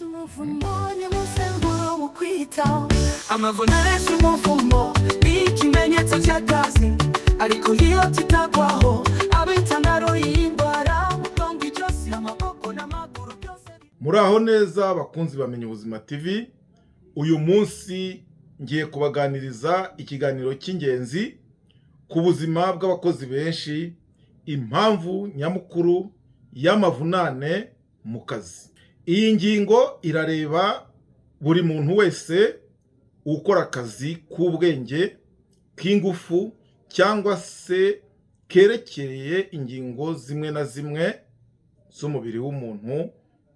Umuvumo ni umusemburo mu kwitaho. Amavunane si umuvumo, ni ikimenyetso cy'akazi, ariko iyo kitagwaho aba intandaro y'indwara, umugongo, ijosi, amaboko n'amaguru byose. Muraho neza bakunzi bamenya Ubuzima TV. Uyu munsi ngiye kubaganiriza ikiganiro cy'ingenzi ku buzima bw'abakozi benshi, impamvu nyamukuru y'amavunane mu kazi. Iyi ngingo irareba buri muntu wese ukora akazi k'ubwenge, k'ingufu cyangwa se kerekeye ingingo zimwe na zimwe z'umubiri w'umuntu: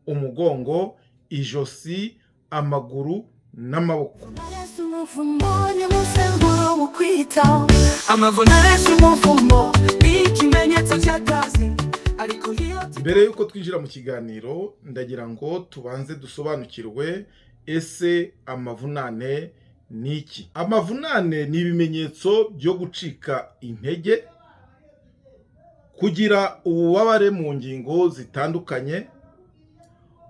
umugongo, ijosi, amaguru n'amaboko. Amavunane si umuvumo, ni umusemburo mu kwitaho. Amavunane si umuvumo, ni ikimenyetso cy'akazi, ariko iyo Mbere y'uko twinjira mu kiganiro, ndagira ngo tubanze dusobanukirwe: ese amavunane ni iki? Amavunane ni ibimenyetso byo gucika intege, kugira ububabare mu ngingo zitandukanye,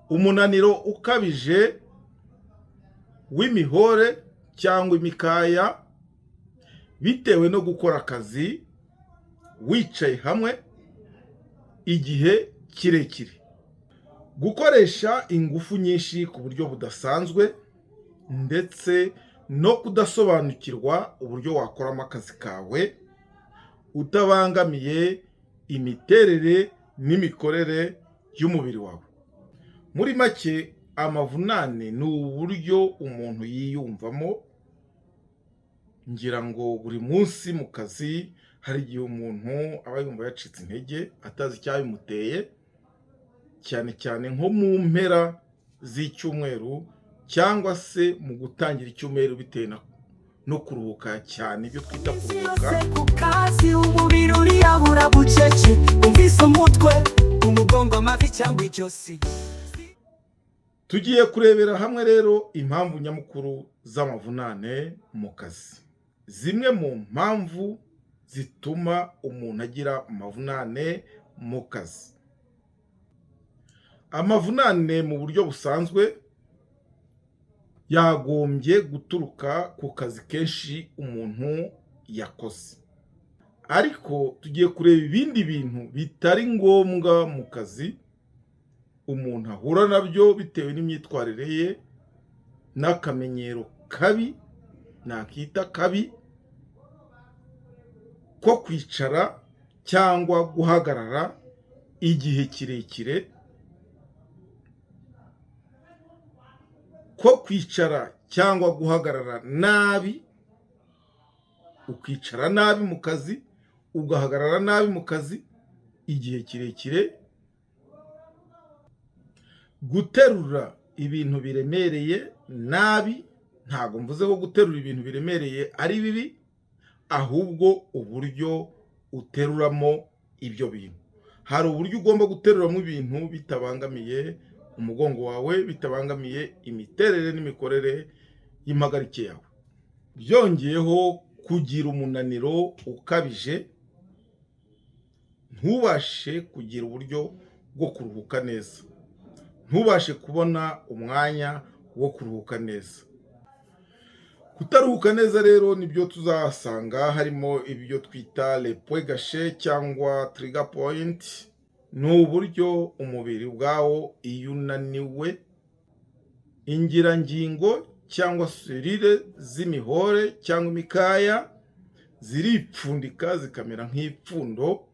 umunaniro ukabije w'imihore cyangwa imikaya bitewe no gukora akazi wicaye hamwe igihe kirekire, gukoresha ingufu nyinshi ku buryo budasanzwe, ndetse no kudasobanukirwa uburyo wakoramo akazi kawe utabangamiye imiterere n'imikorere y'umubiri wawe. Muri make, amavunane ni uburyo umuntu yiyumvamo. Ngira ngo buri munsi mu kazi hari igihe umuntu aba yumva yacitse intege atazi icyabimuteye, cyane cyane nko mu mpera z'icyumweru cyangwa se mu gutangira icyumweru, bitewe no kuruhuka cyane, ibyo twita Iminsi kuruhuka. yose ku kazi, umubiri uriyabura bucece, umvise umutwe, umugongo, amavi cyangwa ijosi. Tugiye kurebera hamwe rero impamvu nyamukuru z'amavunane mu kazi, zimwe mu mpamvu zituma umuntu agira amavunane mu kazi. Amavunane mu buryo busanzwe yagombye guturuka ku kazi kenshi umuntu yakoze, ariko tugiye kureba ibindi bintu bitari ngombwa mu kazi umuntu ahura nabyo bitewe n'imyitwarire ye n'akamenyero kabi, nakita kabi, ko kwicara cyangwa guhagarara igihe kirekire, ko kwicara cyangwa guhagarara nabi. Ukicara nabi mu kazi, ugahagarara nabi mu kazi igihe kirekire, guterura ibintu biremereye nabi. Ntabwo mvuze ko guterura ibintu biremereye ari bibi, ahubwo uburyo uteruramo ibyo bintu. Hari uburyo ugomba guteruramo ibintu bitabangamiye umugongo wawe, bitabangamiye imiterere n'imikorere y'impagarike yawe. Byongeyeho kugira umunaniro ukabije, ntubashe kugira uburyo bwo kuruhuka neza, ntubashe kubona umwanya wo kuruhuka neza. Kutaruhuka neza rero nibyo tuzasanga harimo ibyo twita les points gâchés cyangwa trigger point. Ni uburyo umubiri ubwawo, iyo unaniwe, ingirangingo cyangwa cellules z'imihore cyangwa imikaya ziripfundika, zikamera nk'ipfundo,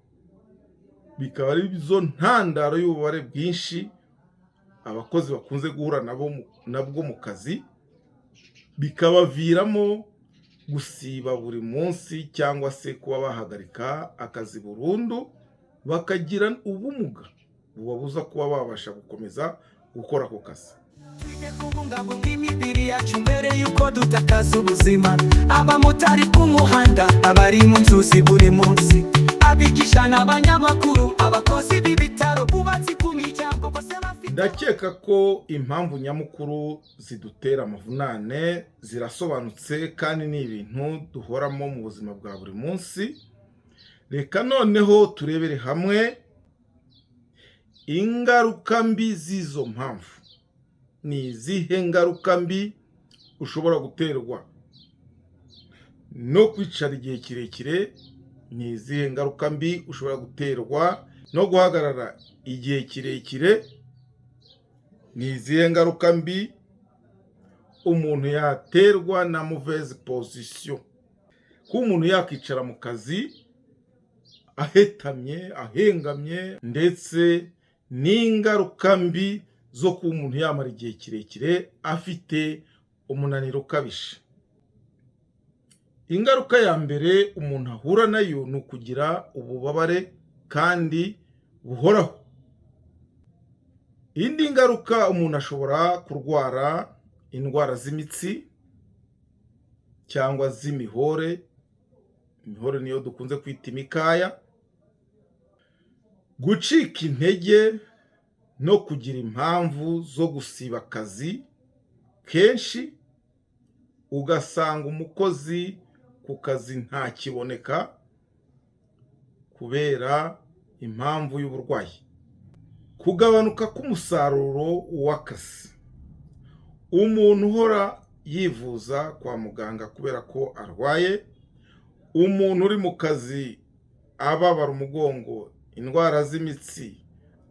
bikaba ari zo ntandaro y'ububabare bwinshi abakozi bakunze guhura nabwo mu kazi, bikabaviramo gusiba buri munsi cyangwa se kuba bahagarika akazi burundu, bakagira ubumuga bubabuza kuba babasha gukomeza gukora ako kazi. Twige kubungabunga imibiri yacu mbere y'uko dutakaza ubuzima. Abamotari ku muhanda, abari mu nzuzi buri munsi, abigisha n'abanyamakuru, abakozi b'ibitaro, bubatsi ku miryango, bose bafite Ndakeka ko impamvu nyamukuru zidutera amavunane zirasobanutse kandi ni ibintu duhoramo mu buzima bwa buri munsi. Reka noneho turebere hamwe ingaruka mbi z'izo mpamvu. Ni izihe ngaruka mbi ushobora guterwa no kwicara igihe kirekire? Ni izihe ngaruka mbi ushobora guterwa no guhagarara igihe kirekire? Ni izihe ngaruka mbi umuntu yaterwa na mauvaise position, kuba umuntu yakicara mu kazi ahetamye, ahengamye, ndetse n'ingaruka mbi zo kuba umuntu yamara igihe kirekire afite umunaniro ukabije? Ingaruka ya mbere umuntu ahura nayo ni ukugira ububabare kandi buhoraho. Indi ngaruka, umuntu ashobora kurwara indwara z'imitsi cyangwa z'imihore. Imihore niyo dukunze kwita imikaya. Gucika intege no kugira impamvu zo gusiba akazi kenshi, ugasanga umukozi ku kazi ntakiboneka kubera impamvu y'uburwayi. Kugabanuka k'umusaruro w'akazi: umuntu uhora yivuza kwa muganga kubera ko arwaye, umuntu uri mu kazi ababara umugongo, indwara z'imitsi,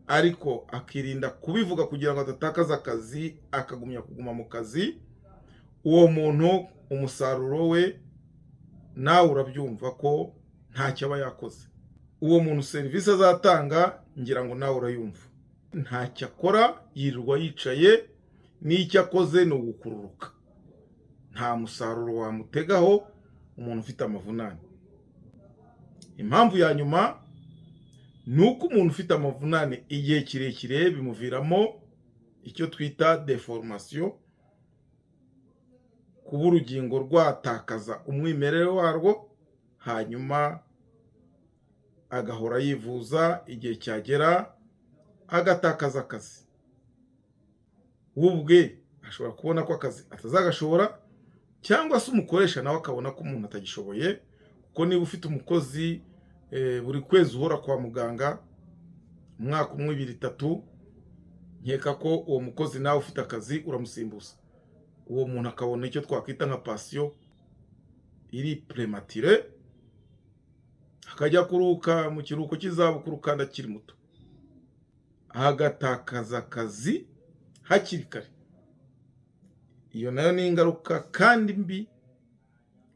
ariko akirinda kubivuga kugira ngo adatakaza akazi, akagumya kuguma mu kazi, uwo muntu umusaruro we nawe urabyumva ko ntacyo aba yakoze. Uwo muntu serivisi azatanga, ngira ngo nawe urayumva, ntacyo akora, yirirwa yicaye, n'icyo akoze ni ugukururuka. Nta musaruro wamutegaho umuntu ufite amavunane. Impamvu ya nyuma ni uko umuntu ufite amavunane igihe kirekire bimuviramo icyo twita déformation, kuba urugingo rwatakaza umwimerere warwo, hanyuma agahora yivuza, igihe cyagera agatakaza akazi. We ubwe ashobora kubona ko akazi atazagashobora, cyangwa se umukoresha nawe akabona ko umuntu atagishoboye, kuko niba ufite umukozi buri kwezi uhora kwa muganga, umwaka umwe, ibiri, itatu, nkeka ko uwo mukozi nawe ufite akazi uramusimbuza. Uwo muntu akabona icyo twakwita nka pension iri prématurée, akajya kuruhuka mu kiruhuko cy'izabukuru kandi akiri muto, agatakaza akazi hakiri kare. Iyo nayo ni ingaruka kandi mbi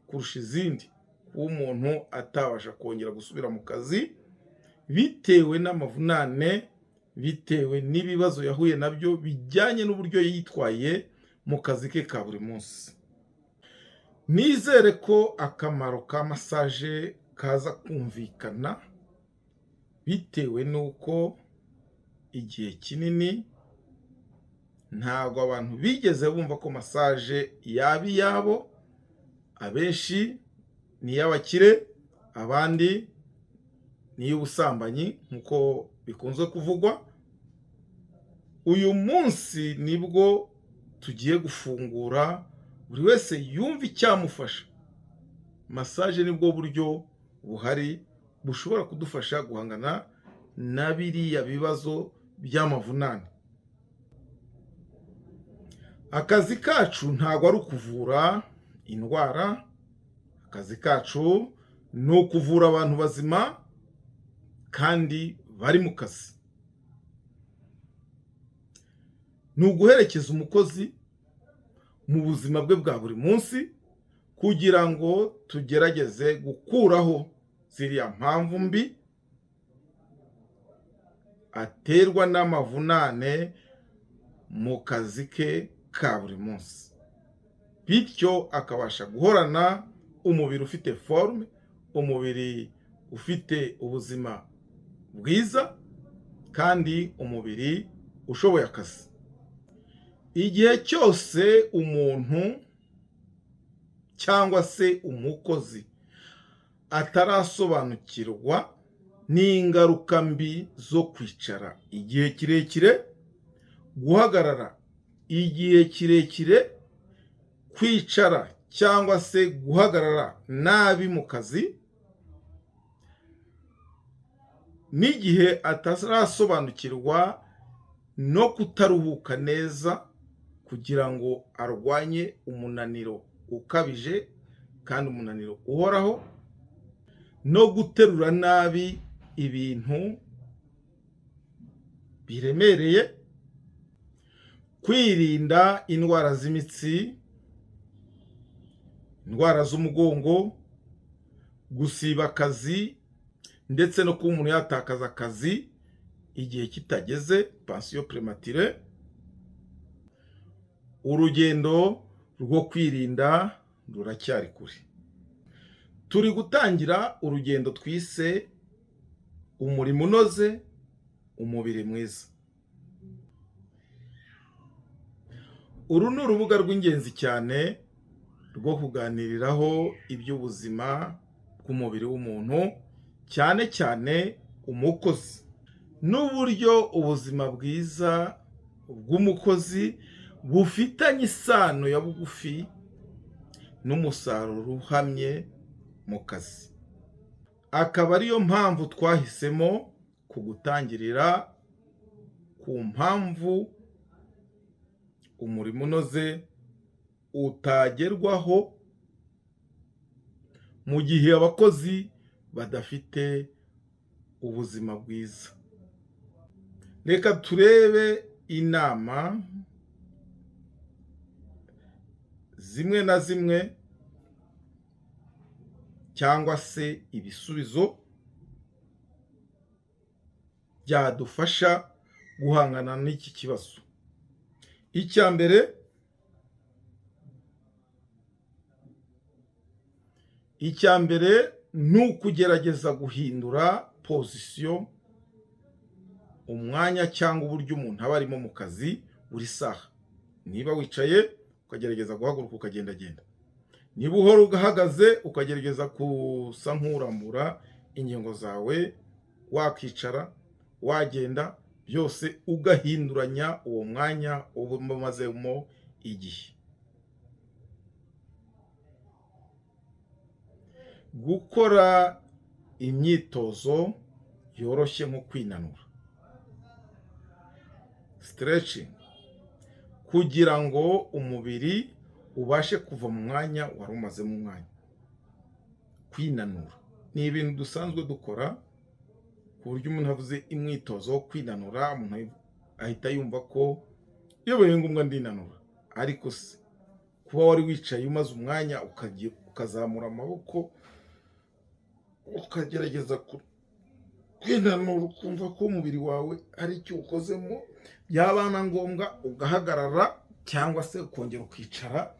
kurusha izindi, kuba umuntu atabasha kongera gusubira mu kazi bitewe n'amavunane, bitewe n'ibibazo yahuye nabyo bijyanye n'uburyo yitwaye mu kazi ke ka buri munsi. Nizere ko akamaro ka massage kaza kumvikana, bitewe n'uko igihe kinini ntabwo abantu bigeze bumva ko massage yaba iyabo. Abenshi ni iy'abakire, abandi ni iy'ubusambanyi nk'uko bikunze kuvugwa. Uyu munsi nibwo tugiye gufungura buri wese yumva icyamufasha. Massage nibwo buryo buhari bushobora kudufasha guhangana na biriya bibazo by'amavunane. Akazi kacu ntabwo ari ukuvura indwara, akazi kacu ni ukuvura abantu bazima kandi bari mu kazi, ni uguherekeza umukozi mu buzima bwe bwa buri munsi kugira ngo tugerageze gukuraho ziriya mpamvu mbi aterwa n'amavunane mu kazi ke ka buri munsi, bityo akabasha guhorana umubiri ufite forme, umubiri ufite ubuzima bwiza kandi umubiri ushoboye akazi. Igihe cyose umuntu cyangwa se umukozi atarasobanukirwa n'ingaruka mbi zo kwicara igihe kirekire, guhagarara igihe kirekire, kwicara cyangwa se guhagarara nabi mu kazi, n'igihe atarasobanukirwa no kutaruhuka neza. kugira ngo arwanye umunaniro ukabije kandi umunaniro uhoraho, no guterura nabi ibintu biremereye, kwirinda indwara z'imitsi, indwara z'umugongo, gusiba akazi ndetse no kuba umuntu yatakaza akazi igihe kitageze, pension prématurée. Urugendo rwo kwirinda ruracyari kure. Turi gutangira urugendo twise umurimo unoze, umubiri mwiza. Uru ni urubuga rw'ingenzi cyane rwo kuganiriraho iby'ubuzima bw'umubiri w'umuntu, cyane cyane umukozi, n'uburyo ubuzima bwiza bw'umukozi bufitanye isano ya bugufi n'umusaruro uhamye mu kazi. Akaba ariyo mpamvu twahisemo kugutangirira ku mpamvu umurimo unoze utagerwaho mu gihe abakozi badafite ubuzima bwiza. Reka turebe inama zimwe na zimwe cyangwa se ibisubizo byadufasha guhangana n'iki kibazo. Icya mbere ni ukugerageza guhindura position, umwanya cyangwa uburyo umuntu aba arimo mu kazi buri saha. Niba wicaye ukagerageza guhaguruka ukagendagenda, niba uhora uhagaze ukagerageza gusa nk'urambura ingingo zawe, wakicara, wagenda, byose ugahinduranya uwo mwanya uba umazemo igihe. Gukora imyitozo yoroshye nko kwinanura, stretching, kugira ngo umubiri ubashe kuva mu mwanya wari umazemo umwanya. Kwinanura ni ibintu dusanzwe dukora, ku buryo umuntu avuze imyitozo wo kwinanura umuntu ahita yumva ko iyo bibaye ngombwa ndinanura. Ariko se kuba wari wicaye umaze umwanya ukazamura amaboko ukagerageza kwinanura, ukumva ko umubiri wawe ari icyo ukozemo, byaba na ngombwa ugahagarara cyangwa se ukongera ukicara,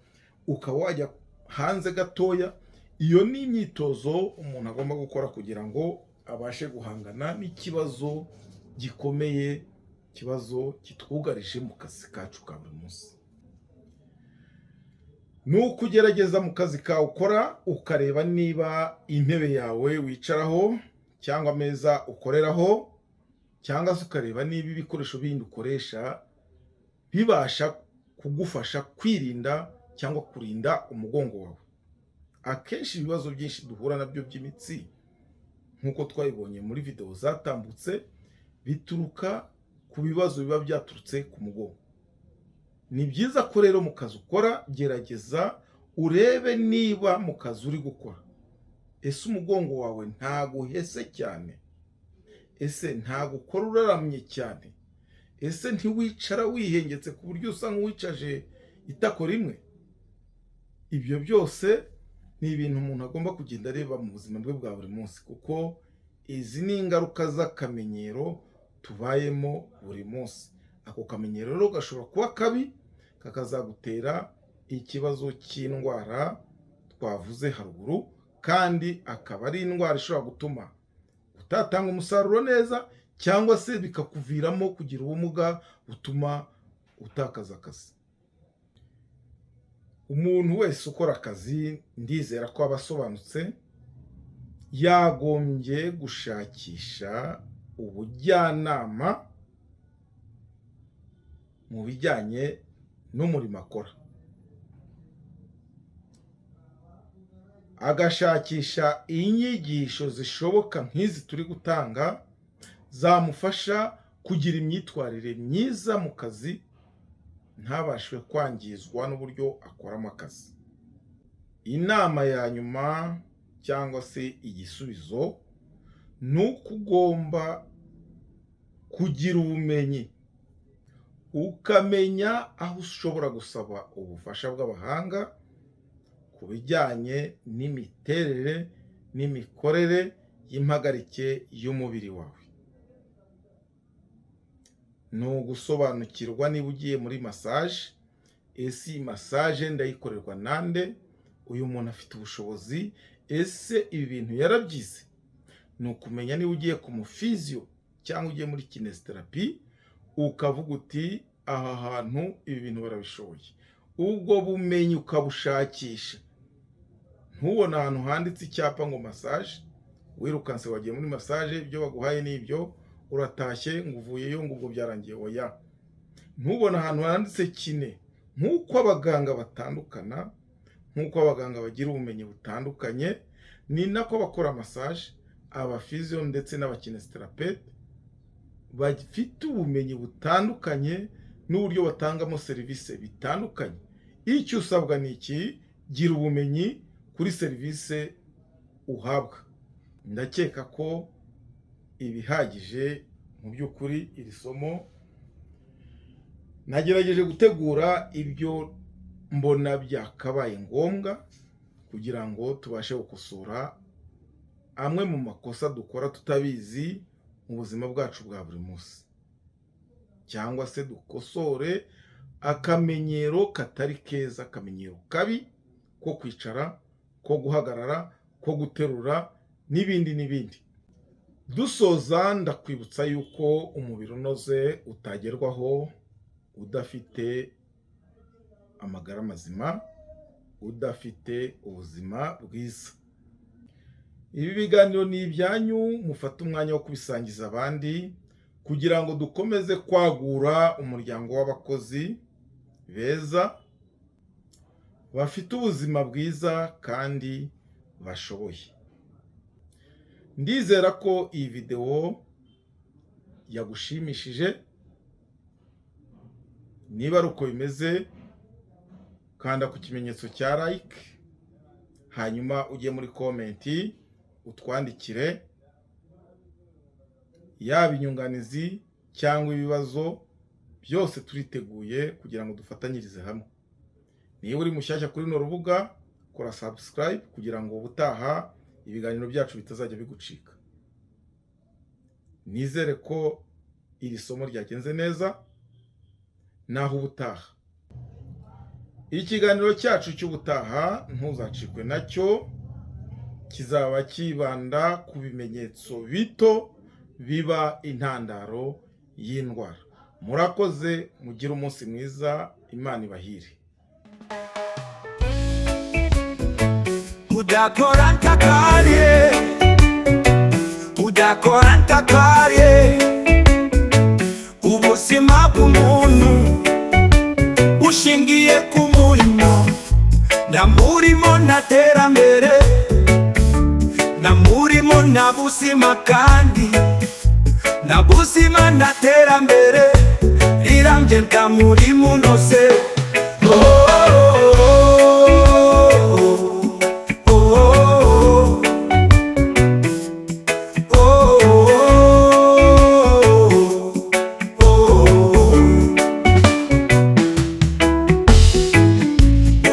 ukaba wajya hanze gatoya. Iyo ni imyitozo umuntu agomba gukora kugira ngo abashe guhangana n'ikibazo gikomeye, ikibazo kitwugarije mu kazi kacu ka buri munsi. Ni ukugerageza mu kazi kawe ukora, ukareba niba intebe yawe wicaraho cyangwa ameza ukoreraho, cyangwa se ukareba niba ibikoresho bindi ukoresha bibasha kugufasha kwirinda cyangwa kurinda umugongo wawe. Akenshi ibibazo byinshi duhura nabyo by'imitsi, nk'uko twabibonye muri videwo zatambutse, bituruka ku bibazo biba byaturutse ku mugongo. Ni byiza ko rero mu kazi ukora gerageza urebe niba mu kazi uri gukora, ese umugongo wawe ntaguhese cyane? Ese ntagukora uraramye cyane? Ese ntiwicara wihengetse ku buryo usa nk'uwicaje itako rimwe? Ibyo byose ni ibintu umuntu agomba kugenda areba mu buzima bwe bwa buri munsi, kuko izi ni ingaruka z'akamenyero tubayemo buri munsi. Ako kamenyero rero gashobora kuba kabi, kakazagutera ikibazo cy'indwara twavuze haruguru, kandi akaba ari indwara ishobora gutuma utatanga umusaruro neza, cyangwa se bikakuviramo kugira ubumuga butuma utakaza akazi. Umuntu wese ukora akazi, ndizera ko aba asobanutse, yagombye gushakisha ubujyanama mu bijyanye n'umurimo akora, agashakisha inyigisho zishoboka nk'izi turi gutanga, zamufasha kugira imyitwarire myiza mu kazi ntabashe kwangizwa n'uburyo akoramo akazi. Inama ya nyuma cyangwa se igisubizo ni uko ugomba kugira ubumenyi, ukamenya aho ushobora gusaba ubufasha bw'abahanga ku bijyanye n'imiterere n'imikorere y'impagarike y'umubiri wawe. Ni ugusobanukirwa niba ugiye muri massage, ese iyi massage ndayikorerwa nande? Uyu muntu afite ubushobozi? Ese ibi bintu yarabyize? Ni ukumenya niba ugiye ku muphysio cyangwa ugiye muri kinésithérapie, ukavuga uti: "Aha hantu ibi bintu barabishoboye." Ubwo bumenyi ukabushakisha, ntubone ahantu handitse icyapa ngo massage, wirukanse wagiye muri massage, ibyo baguhaye ni ibyo, uratashye ngo uvuyeyo, ngo ubwo byarangiye. Oya, ntubone ahantu handitse kiné. Nk'uko abaganga batandukana, nk'uko abaganga bagira ubumenyi butandukanye, ni nako abakora massage, abaphysio ndetse n'abakinésithérapeute bafite ubumenyi butandukanye n'uburyo batangamo serivisi bitandukanye. Icyo usabwa ni iki: gira ubumenyi kuri serivisi uhabwa. Ndakeka ko ibihagije. Mu by'ukuri iri somo nagerageje gutegura ibyo mbona byakabaye ngombwa kugira ngo tubashe gukosora amwe mu makosa dukora tutabizi mu buzima bwacu bwa buri munsi, cyangwa se dukosore akamenyero katari keza, akamenyero kabi ko kwicara, ko guhagarara, ko guterura n'ibindi n'ibindi. Dusoza, ndakwibutsa yuko umubiri unoze utagerwaho udafite amagara mazima, udafite ubuzima bwiza. Ibi biganiro ni ibyanyu, mufate umwanya wo kubisangiza abandi kugira ngo dukomeze kwagura umuryango w'abakozi beza, bafite ubuzima bwiza kandi bashoboye. Ndizera ko iyi videwo yagushimishije. Niba ari uko bimeze, kanda ku kimenyetso cya like, hanyuma ujye muri comment utwandikire, yaba inyunganizi cyangwa ibibazo, byose turiteguye kugira ngo dufatanyirize hamwe. Niba uri mushyashya kuri runo rubuga, kora subscribe kugira ngo ubutaha ibiganiro byacu bitazajya bigucika. Nizere ko iri somo ryagenze neza. Naho ubutaha, ikiganiro cyacu cy'ubutaha ntuzacikwe nacyo, kizaba kibanda ku bimenyetso bito biba intandaro y'indwara. Murakoze, mugire umunsi mwiza, Imana ibahire. Udakora ntakarye, udakora ntakarye. Ubuzima bw'umuntu bushingiye ku murimo. Nta murimo, nta terambere. Nta murimo, nta buzima, kandi nta buzima, nta terambere rirambye. Nta murimo unoze. Oh, oh, oh, oh, oh, oh.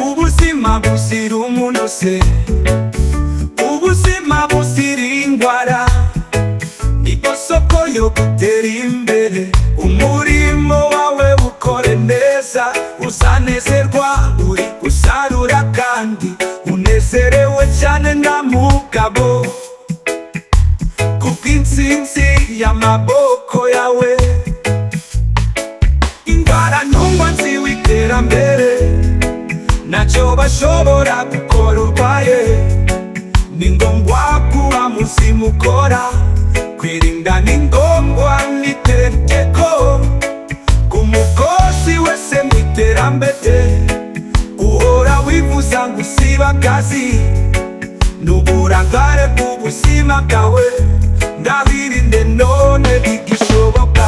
Ubuzima buzira umunose, ubuzima buzira indwara niko soko yo gutera imbere. Umurimo wawe ukore neza, uzanezerwa uri gusarura kandi unezerewe cyane na mugabo kubw'intsinzi y'amaboko yawe. Indwara n'umwanzi w'iterambere, ntacyo bashobora gukora urwaye. Ni ngombwa kuba muzima ukora, kwirinda ni ngombwa, n'itegeko ku mukozi wese mu iterambere. Uhora wivuza ngo usiba akazi n'uburangare bw'ubuzima bwawe. Ndabirinde none bigishoboka.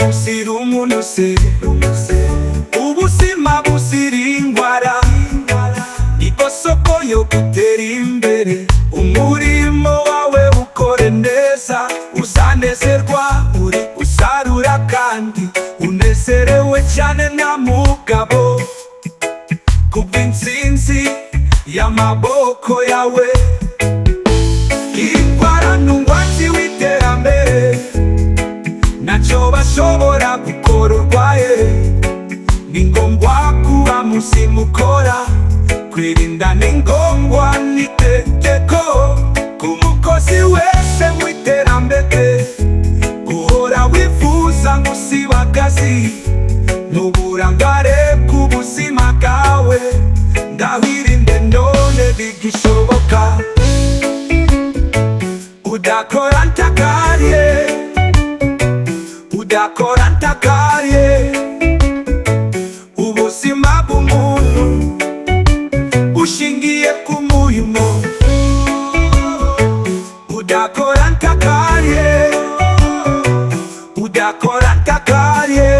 Buzira umunoze, ubuzima buzira indwara niko soko yo gutera imbere. Umurimo wawe ukore neza, uzanezerwa uri usarura kandi unezerewe cyane nta mugabo kubw'intsinzi y'amaboko yawe. Indwara n'umwanzi w'iterambere, ntacyo bashobora gukora urwaye. Ni ngombwa kuba muzima ukora, kwirinda ni ngombwa n'itegeko ku mukozi wese mu iterambere. Guhora wifuza ngo usibe akazi n'uburangare bw'ubuzima bwawe, ndahirinde none bigishoboka. Udakora ntakarye, udakora ntakarye. Ubuzima bw'umuntu bushingiye ku murimo. Udakora ntakarye, udakora ntakarye.